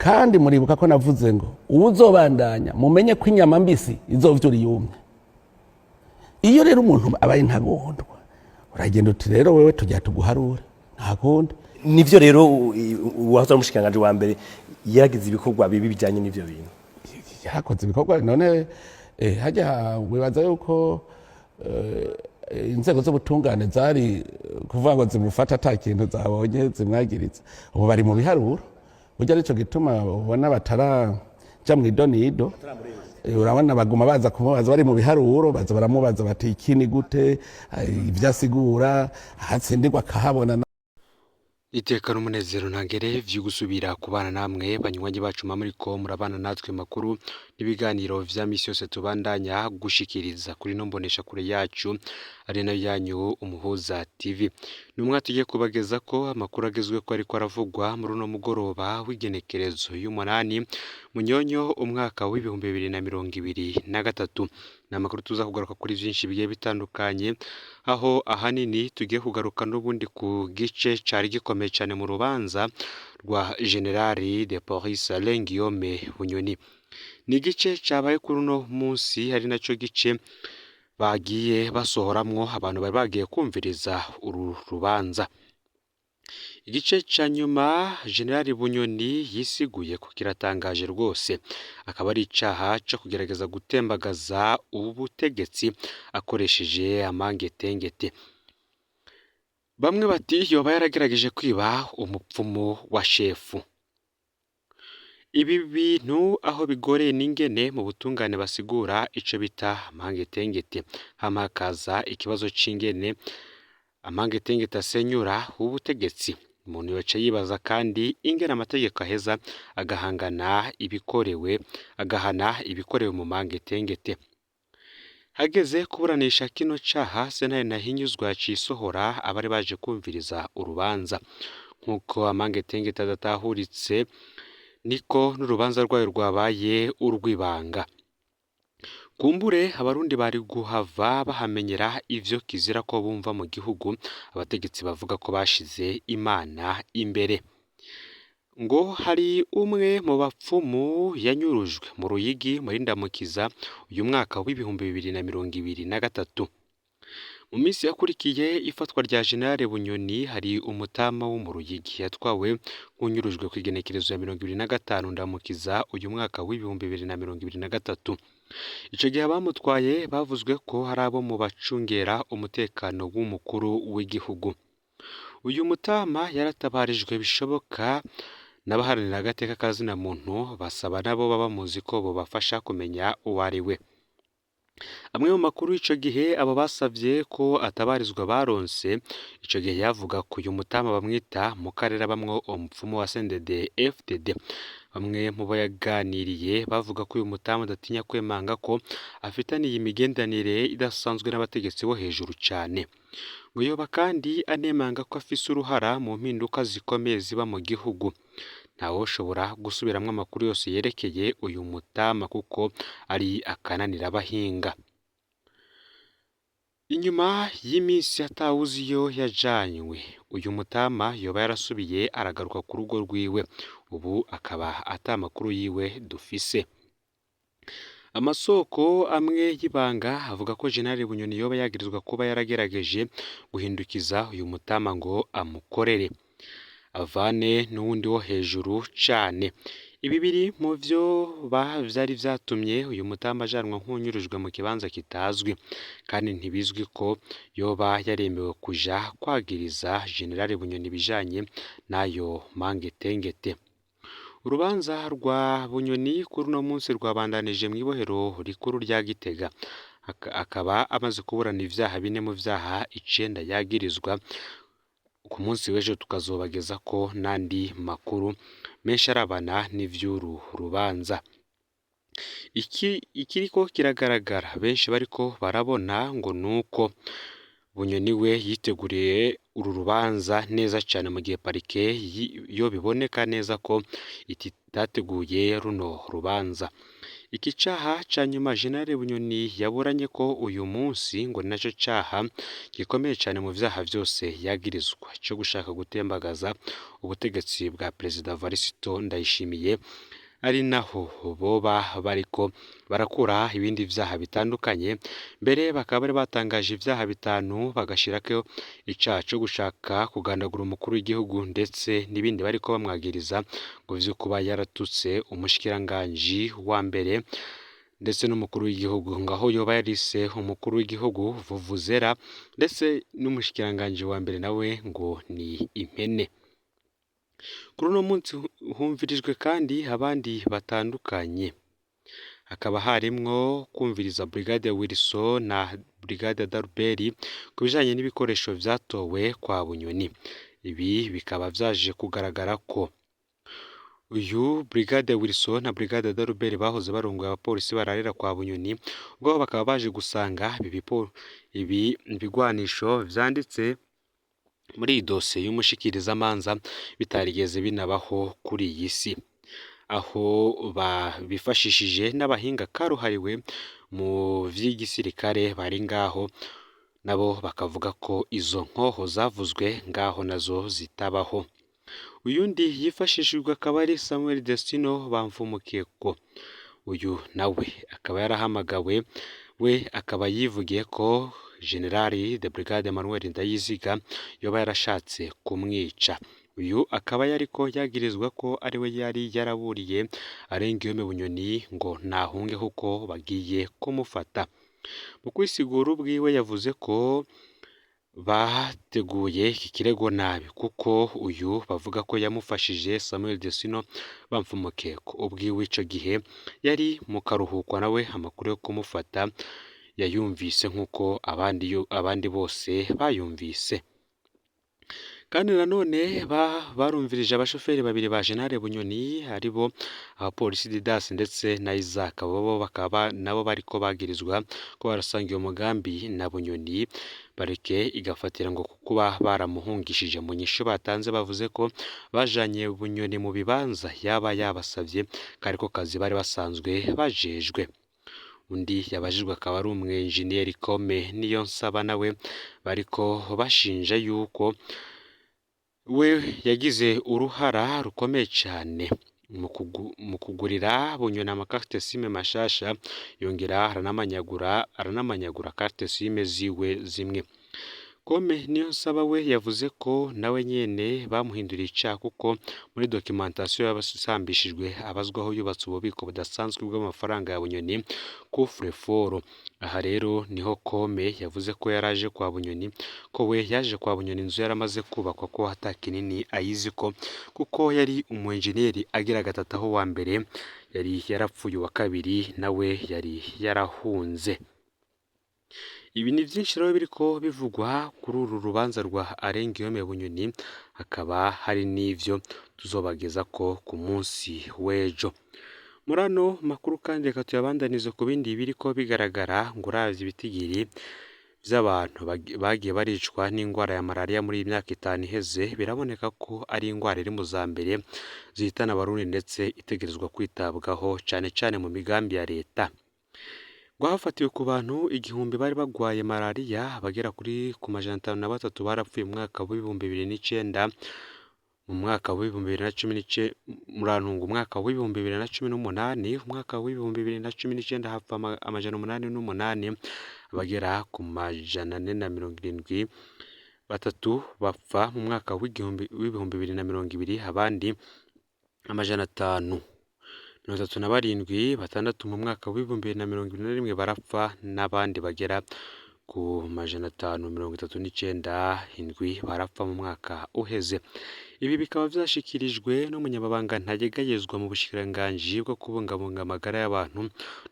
Kandi muribuka ko navuze ngo uwuzobandanya, mumenye ko inyama mbisi izovyura iyumye. Iyo rero umuntu abaye intagondwa, uragenda uti: "Rero wewe tujya tuguharure, nta kundi." Nivyo rero, uwahoze ari umushikiranganji wa mbere yaragize ibikorwa bibi bijanye n'ivyo bintu. Yarakoze ibikorwa. None hajya wibaza yuko inzego z'ubutungane zari kuvuga ngo zimufata ata kintu zabonye zimwagiriza? Ubu bari mu biharuro. Burya arico gituma ubona bataraja mu idonido. Urabona baguma baza kumubaza, bari mu biharuro, baza baramubaza bati: "Iki ni gute?" Ibyo asigura ahatsindirwa akahabona. Iteka n'umunezero ntangere vyo gusubira kubana namwe, banywanyi bacu muriko murabana natwe, makuru n'ibiganiro vya misi yose tubandanya gushikiriza kuri no mbonesha kure yacu, ari nayo yanyu Umuhuza TV. Ni umwe tugiye kubageza ko amakuru agezweho ariko aravugwa muri uno mugoroba w'igenekerezo y'umunani Munyonyo umwaka w'2023. Ni amakuru tuza kugaruka kuri vyinshi bigiye bitandukanye, aho ahanini tugiye kugaruka n'ubundi ku gice cari gikomeye cyane mu rubanza rwa Général de Police Alain Guillaume Bunyoni. Ni igice cabaye kuri uno munsi, ari naco gice bagiye basohoramwo abantu bari bagiye kumviriza uru rubanza. Igice ca nyuma Général Bunyoni yisiguye ko kiratangaje rwose, akaba ari icaha co kugerageza gutembagaza ubutegetsi akoresheje amangetengete. Bamwe bati yoba yaragerageje kwiba umupfumu wa shefu. Ibi bintu aho bigoreye n'ingene mu butungane basigura ico bita amangetengete, hama hakaza ikibazo c'ingene amangetengete asenyura ubutegetsi. Umuntu yoca yibaza kandi ingene amategeko aheza agahangana ibikorewe, agahana ibikorewe mu mangetengete. Hageze kuburanisha kino caha, sentare Ntahinyuzwa yaciye isohora abari baje kumviriza urubanza. Nk'uko amangetengete adatahuritse, niko n'urubanza rwayo rwabaye urw'ibanga. Kumbure abarundi bari guhava bahamenyera ivyo kizira ko bumva mu gihugu abategetsi bavuga ko bashize Imana imbere. Ngo hari umwe mu bapfumu yanyurujwe mu Ruyigi muri Ndamukiza uyu mwaka w'2023. Mu minsi yakurikiye ifatwa rya Général Bunyoni, hari umutama wo mu Ruyigi yatwawe nk'unyurujwe kw'igenekerezo ya 25 Ndamukiza uyu mwaka w'2023. Ico gihe abamutwaye bavuzwe ko hari abo mu bacungera umutekano w'umukuru w'igihugu. Uyu mutama yaratabarijwe bishoboka n'abaharanira agateka ka zina muntu, basaba nabo baba bamuzi ko bobafasha kumenya uwo ari we. Amwe mu makuru y'ico gihe abo basavye ko atabarizwa baronse ico gihe yavuga ko uyu mutama bamwita Mukarera, bamwo umupfumu wa CNDD FDD. Bamwe mu bo yaganiriye bavuga ko uyu mutama adatinya kwemanga ko afitaniye imigenderanire idasanzwe n'abategetsi bo hejuru cane. Ngo yoba kandi anemanga ko afise uruhara mu mpinduka zikomeye ziba mu gihugu. Ntawoshobora gusubiramwo amakuru yose yerekeye uyu mutama kuko ari akananira abahinga. Inyuma y'iminsi atawuzi iyo yajanywe, uyu mutama yoba yarasubiye aragaruka ku rugo rwiwe, ubu akaba ata makuru yiwe dufise. Amasoko amwe y'ibanga avuga ko Général Bunyoni yoba yagirizwa kuba yaragerageje guhindukiza uyu mutama ngo amukorere, avane n'uwundi wo hejuru cane. Ibi biri mu vyo vyari vyatumye uyu mutama ajanwa nk'uwunyurujwe mu kibanza kitazwi, kandi ntibizwi ko yoba yaremewe kuja kwagiriza Général Bunyoni ibijanye n'ayo mangetengete. Urubanza rwa Bunyoni kuri uno munsi rwabandanije mw'ibohero rikuru rya Gitega, akaba amaze kuburana ivyaha bine mu vyaha icenda yagirizwa. Ku munsi w'ejo tukazobageza ko n'andi makuru menshi arabana n'ivy'uru rubanza. Iki ikiriko kiragaragara benshi bariko barabona ngo nuko Bunyoni we yiteguriye uru rubanza neza cane, mu gihe parike yo biboneka neza ko itateguye runo rubanza. Iki caha ca nyuma General Bunyoni yaburanye ko uyu munsi ngo ni naco caha gikomeye cane mu vyaha vyose yagirizwa, co gushaka gutembagaza ubutegetsi bwa Perezida Varisito Ndayishimiye, ari naho boba bariko barakura ibindi vyaha bitandukanye. Mbere bakaba bari batangaje ivyaha bitanu, bagashirako icaha co gushaka kugandagura umukuru w'igihugu, ndetse n'ibindi bariko bamwagiriza ngo vyo kuba yaratutse umushikiranganji wa mbere ndetse n'umukuru w'igihugu, ngaho yoba yarise umukuru w'igihugu vuvuzera, ndetse n'umushikiranganji wa mbere nawe ngo ni impene. Kuri uno munsi humvirijwe kandi abandi batandukanye, hakaba harimwo kumviriza Brigade Wilson na Brigade Darberi ku bijanye n'ibikoresho vyatowe kwa Bunyoni. Ibi bikaba vyaje kugaragara ko uyu Brigade Wilson na Brigade Darberi bahoze barongoye abapolisi bararira kwa Bunyoni, ubwo bakaba baje gusanga ibi bigwanisho vyanditse muri iyi dosiye y'umushikirizamanza bitarigeze binabaho kuri iyi si, aho bifashishije n'abahinga karuhariwe mu vy'igisirikare bari ngaho, nabo bakavuga ko izo nkoho zavuzwe ngaho nazo zitabaho. Uyundi yifashishijwe akaba ari Samuel Destino Bamvumukeko, uyu nawe akaba yarahamagawe, we akaba yivugiye ko General de Brigade Emmanuel Ndayiziga yoba yarashatse kumwica. Uyu akaba yariko yagirizwa ko ariwe yari yaraburiye Arengiyome Bunyoni ngo nahunge kuko bagiye kumufata. Mu kwisigura ubwiwe yavuze ko bateguye iki kirego nabi, kuko uyu bavuga ko yamufashije Samuel Destino Bamvumukeko ubwiwe ico gihe yari mu karuhuko, nawe amakuru yo kumufata yayumvise nk'uko abandi bose bayumvise. Kandi nanone barumvirije abashoferi babiri ba General Bunyoni, aribo abapolisi Didas ndetse na Isaac, bo bakaba nabo bariko bagirizwa ko barasangiye umugambi na Bunyoni, bareke igafatira ngo kuba baramuhungishije. Mu nyishu batanze bavuze ko bajanye Bunyoni mu bibanza yaba yabasavye, kariko kazi bari basanzwe bajejwe. Undi yabajijwe akaba ari umwenjeniyeri Kome Niyonsaba, nawe bariko bashinja yuko we yagize uruhara rukomeye cane mu kugurira Bunyoni amakarte sime mashasha, yongera aranamanyagura carte sime ziwe zimwe. Kome Niyonsaba we yavuze ko nawe nyene bamuhinduriye icaha, kuko muri documentation y'abasambishijwe abazwaho yubatse ububiko budasanzwe bw'amafaranga ya Bunyoni coffre-fort. Aha rero niho Kome yavuze ko yaraje kwa Bunyoni, ko we yaje kwa Bunyoni inzu yaramaze kubakwa, ko ata kinini ayizi ko kuko yari umu enjeniyeri agira gatatu, aho wa mbere yari yarapfuye, uwa kabiri nawe yari yarahunze. Ibi ni vyinshi rero biriko bivugwa kuri uru rubanza rwa Arengiyome Bunyoni, hakaba hari n'ivyo tuzobagezako ku munsi w'ejo. Muri ano makuru kandi reka tuyabandanize ku bindi biriko bigaragara, ngo uravye ibitigiri vy'abantu bagiye baricwa n'ingwara ya malaria muri iyi myaka 5 iheze, biraboneka ko ari ingwara iri mu za mbere zihitana abarundi, ndetse itegerezwa kwitabwaho cane cane mu migambi ya leta. Ngo hafatiwe ku bantu 1000 bari bagwaye malaria, abagera kuri ku 503 barapfuye mu mwaka w'2009, mu mwaka w'2019, murantunga, umwaka w'2018, umwaka w'2019 hapfa 808, abagera ku 473 bapfa mu mwaka w'2020, abandi 537, 6 mu mwaka w'2021 barapfa, n'abandi bagera ku 539, 7 barapfa mu mwaka uheze. Ibi bikaba vyashikirijwe n'umunyamabanga ntayegayezwa mu bushikiranganji bwo kubungabunga amagara y'abantu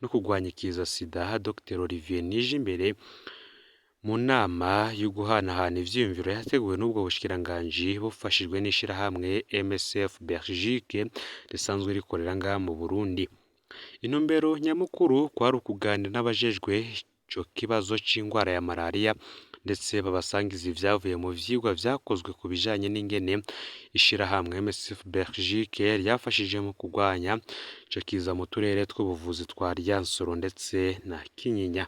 no kurwanya ikiza sida, Dr Olivier Nijimbere, mu nama yo guhanahana ivyiyumviro yateguwe n'ubwo bushikiranganji bufashijwe n'ishirahamwe MSF Belgique risanzwe rikorera ngaha mu Burundi. Intumbero nyamukuru kwari ukuganira n'abajejwe ico kibazo c'ingwara ya malaria, ndetse babasangiza ivyavuye mu vyigwa vyakozwe ku bijanye n'ingene ishirahamwe MSF Belgique ryafashije mu kurwanya ico kiza mu turere tw'ubuvuzi twa Ryansoro ndetse na Kinyinya.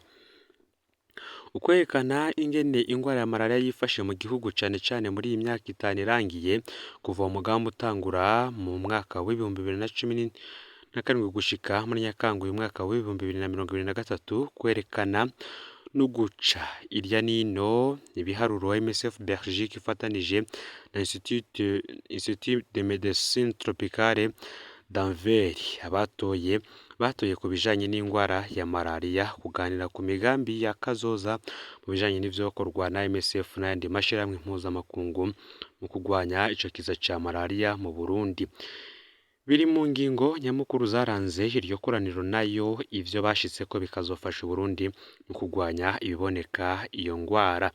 Ukwerekana ingene ingwara ya malariya yifashe mu gihugu cane cane muri iyi myaka 5 irangiye kuva umugambi utangura mu mwaka w'2017 gushika muri Nyakanga uyu mwaka w'2023, kwerekana no guca irya nino ibiharuro MSF Belgique ifatanije na Institut de Medecine Tropicale d'Anvers batoye ku bijanye n'ingwara ya malariya, kuganira ku migambi ya kazoza mu bijanye n'ivyokorwa na MSF n'ayandi mashirahamwe mpuzamakungu mu kurwanya ico kiza ca malariya mu Burundi. Biri mu ngingo nyamukuru zaranze iryo koraniro, nayo ivyo bashitseko bikazofasha Uburundi mu kurwanya ibiboneka iyo ngwara.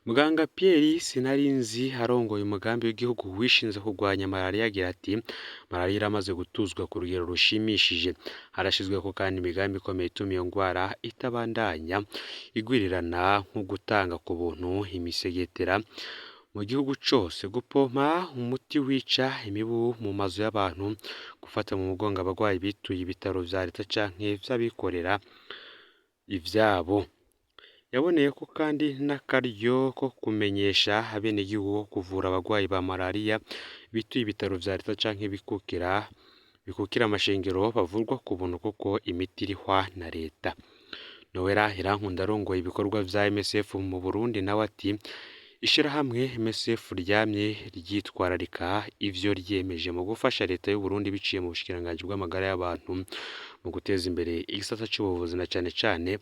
Muganga Pierre Sinarinzi arongoye umugambi w'igihugu wishinze kurwanya malariya agira ati: "Malariya iramaze gutuzwa ku rugero rushimishije, harashizweko kandi imigambi ikomeye ituma iyo ngwara itabandanya igwirirana, nko gutanga ku buntu imisegetera mu gihugu cose, gupompa umuti wica imibu mu mazu y'abantu, gufata mu mugongo abagwayi bituye ibitaro vya leta canke vy'abikorera ivyabo." Yaboneyeko kandi n'akaryo ko kumenyesha abenegihugu ko kuvura abagwayi ba malariya bituye ibitaro vya leta canke bikukira amashengero bavurwa ku buntu kuko imiti irihwa na leta. Noella Irankunda arongoye ibikorwa vya MSF mu Burundi nawe ati: "Ishirahamwe MSF ryamye ryitwararika ivyo ryiyemeje mu gufasha leta y'Uburundi biciye mu bushikiranganji bw'amagara y'abantu mu guteza imbere igisata c'ubuvuzi na cane cane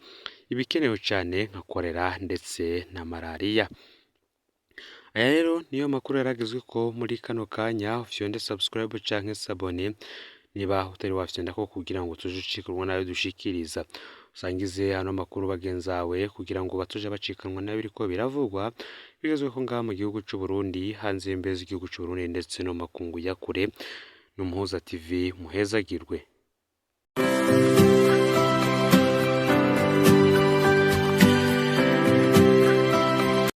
ibikenewe cane nka korera ndetse na malariya." Aya rero niyo makuru yaragezweko muri kano kanya. Ufyonde subscribe canke s'abonner niba utari wafyondako kugira ngo tuje ucikanwa nayo dushikiriza. Usangize ano makuru bagenzawe kugira ngo batoje bacikanwa nayo biriko biravugwa bigezweko ngaha mu gihugu c'u Burundi, hanze y'imbibe z'igihugu c'u Burundi ndetse no mu makungu ya kure. N'Umuhuza TV, muhezagirwe.